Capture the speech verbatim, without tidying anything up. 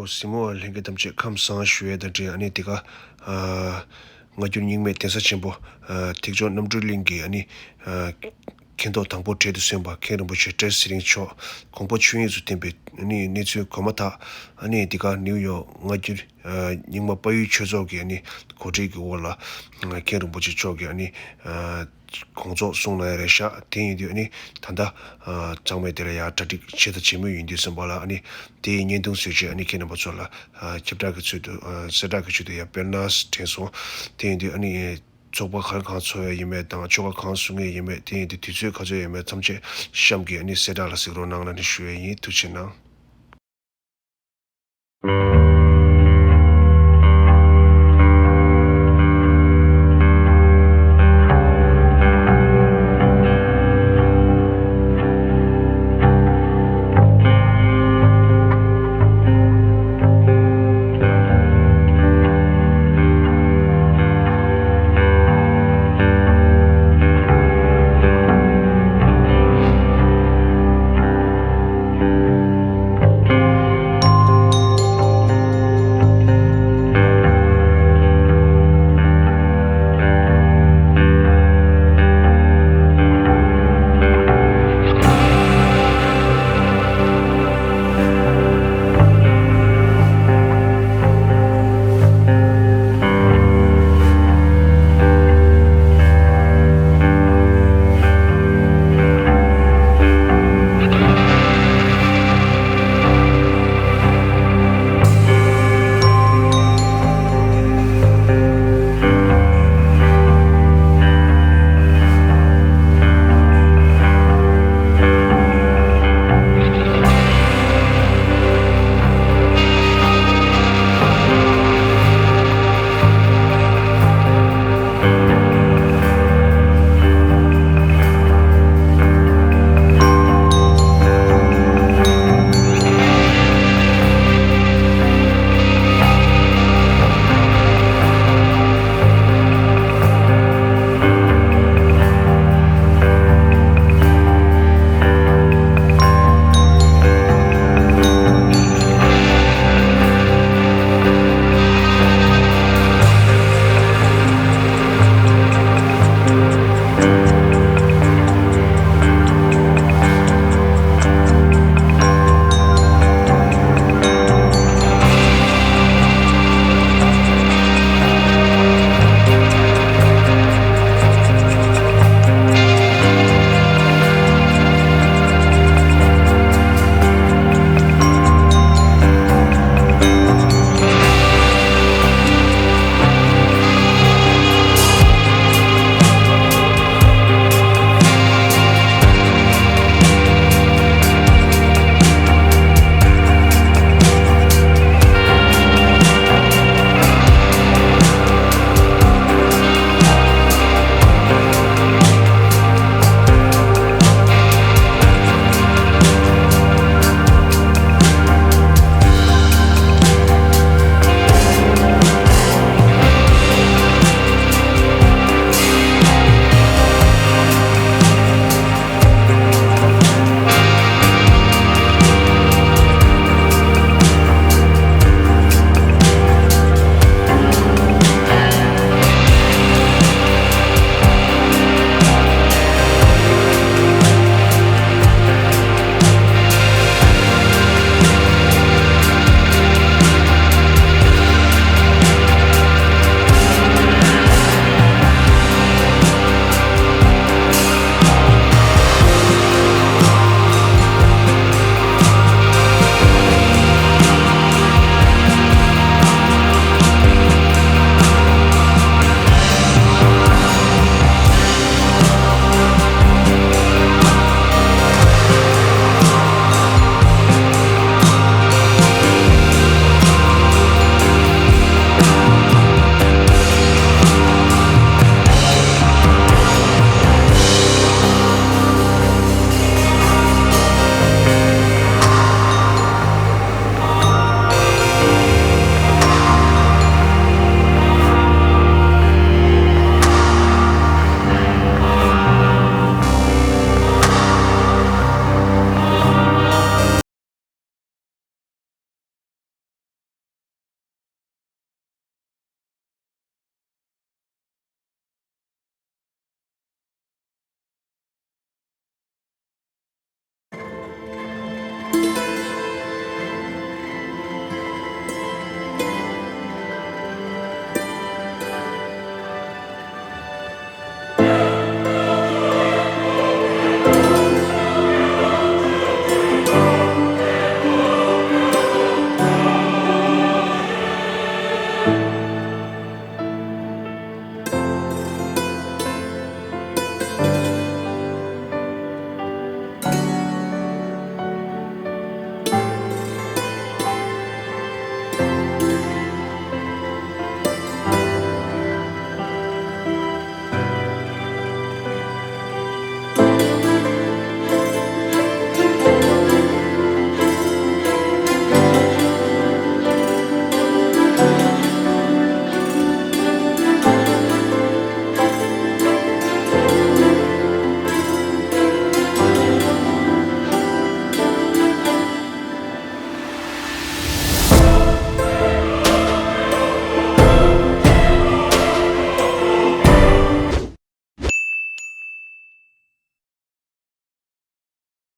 གཟིགས་མོ་བ་ལྷན་རྒྱས་ཐམས་ཅད་ཁམས་བཟང་ཞུ་ཡས་དང་འབྲེལ། ཨ་ནི་འདི་ག་ཨ་སྔ་འགྱུར་རྙིང་མའི་གདན་ས་ཆེན་པོ་ཨ་ཐེག་མཆོག་རྣམ་གྲོལ་གླིང་གི་ཨ་ནི་ཨ་མཁན་ཐོག་དང་པོ་གྲལ་དུ་སོན་པ་མཁན་རིན་པོ་ཆེ་བཀྲས་ཚེ་རིང་མཆོག་དགོངས་པ་ཆོས་དབྱིངས་སུ་བསྟན་པའི་ཨ་ནི་གནས་ཚུལ་གོ་མ་ཐག་ཨ་ནི་འདི་ག་ནིའུ་ཡོག་སྔ་འགྱུར་ཨ་རྙིང་མ་དཔལ་ཡུལ་ཆོས་ཚོགས་ཀྱི་ཨ་ནི་གོ་སྒྲིག་གི་འོག་ལ་མཁན་རིན་པོ་ཆེ་མཆོག་གིས་ཨ་ནི་ཨ་དགོངས་རྫོགས་གསུངས་གནང་ཡ་རེད་ཤག་དེ་ཡིན་དུས་ཨ་ནི་ད་ལྟ་ཨ་གཙང་མའི་དེ་ལ་ཡ་གྲ་སྒྲིག་བྱེད་དང་བྱེད་མུས་ཡིན་དུས་ཙམ་པ་ལ། ཨ་ནི་དེའི་བརྙན་ཐུང་བཟོས་རྗེས་ཨ་ནི་ཁྱེད་རྣམ་པ་ཚོ་ལ་ཨ་ཁྱབ་བསྒྲགས་ཀྱི་ཚུལ་དུ་ཨ་གསལ་བསྒྲགས་ཀྱི་ཚུལ་དུ་ཡ་སྤེལ་གནང་དྲན་སོང་། དེ་ཡིན་དུས་ཨ་ནི་ཚོགས་པ་ག་རེ་གང་ཚོགས་ཡ་ཡིན་མེད་དང་ཆོ་ག་གང་གསུང་ངེས་ཡིན་མེད། དེ་ཡིན་དུས་དུས་ཚོད་ག་ཚོད་ཡིན་མེད་ཐམས་ཅད་གཤམ་གྱི་ཨ་ནི་གསལ་བསྒྲགས་ལ་གཟིགས་རོགས་གནང་ལ་ནི་ཞུ་ཡ་ཡིན། ཐུགས་རྗེ་གནང་།